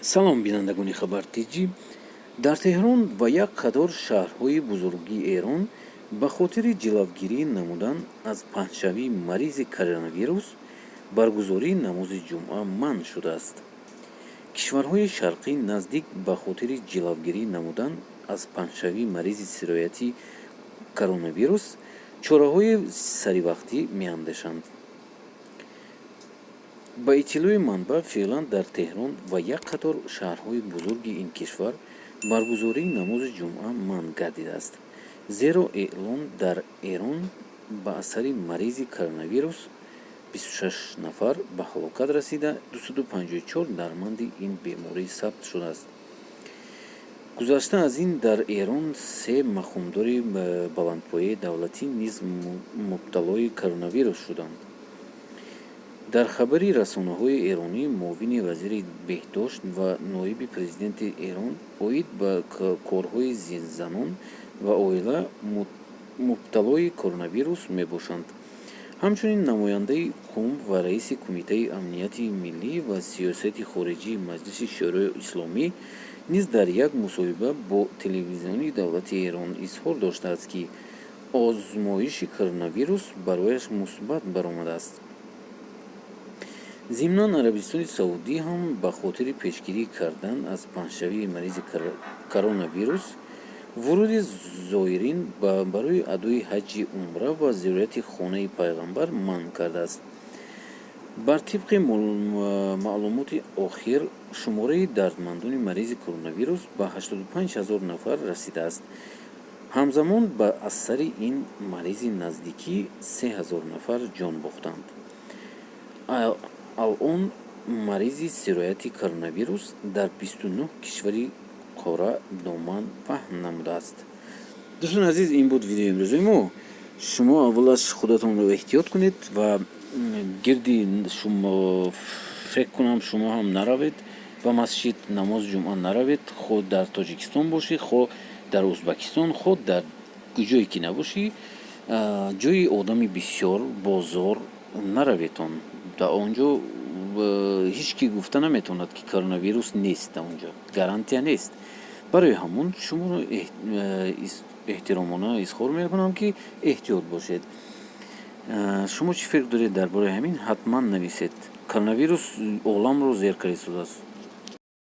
Салом, бинандагони Хабар Тҷӣ. Дар Теҳрон ва як қатор шаҳрҳои бузурги Эрон ба хотири ҷилавгирӣ намудан аз паҳншавии маризи коронавирус баргузории намози ҷумъа манъ шудааст. Кишварҳои Шарқӣ наздик ба хотири ҷилавгирӣ намудан аз паҳншавии маризи сироятии коронавирус чораҳои саривақтӣ меандешанд. Ба иттилои манбаъ, феълан дар Теҳрон ва як қатор шаҳрҳои бузурги ин кишвар баргузории намози ҷумъа манъ гардидааст, зеро эълон дар Эрон ба асари маризи коронавирус 26 нафар ба ҳалокат расида, 254 дарманди ин беморӣ сабт шудааст. Гузашта аз ин, дар Эрон се мақомдори баландпояи давлатӣ низ мубталои коронавирус шуданд. Дар хабари расонаҳои эронӣ, муовини вазири беҳдошт ва ноиби президенти Эрон оид ба корҳои занон ва оила мубталои коронавирус мебошанд. Ҳамчунин намояндаи Қум ва раиси Кумитаи амнияти миллӣ ва сиёсати хориҷии Маҷлиси Шӯрои Исломӣ низ дар як мусоҳиба бо телевизиони давлати Эрон изҳор доштааст, ки озмоиши коронавирус барояш мусбат баромадааст. Зимнан, Арабистони Саудӣ ҳам ба хотири пешгирӣ кардан аз паҳншавии маризи коронавирус вуруди зоирин барои адои ҳаҷҷи умра ва зиёрати хонаи пайғамбар манъ кардааст. Бар тибқи маълумоти охир, шумораи дардмандони маризи коронавирус ба 85 ҳазор нафар расидааст. Ҳамзамон ба асари ин маризи наздикӣ 3000 нафар ҷон бохтанд. Алъон маризи сирояти коронавирус дар 29 кишвари қора доман паҳн намудааст. Дӯстони азиз, ин буд видеои имрӯзаи мо. Шумо аввалаш худатонро эҳтиёт кунед ва гирди шумо, фикр кунам, шумо ҳам наравед ба масҷид, намози ҷумъа наравед. Хоҳ дар Тоҷикистон бошӣ, хоҳ дар Узбакистон, хоҳ дар куҷое ки набошӣ, ҷои одами бисёр, бозор нараветон. Дар он ҷо ҳеҷ ки гуфта наметавонад, ки коронавирус нест. Дар он ҷо гарантия нест. Барои ҳамон шуморо эҳтиромона изҳор мекунам, ки эҳтиёт бошед. Шумо чӣ фикр доред дар бораи ҳамин, ҳатман нависед. Коронавирус оламро зер карда истодааст.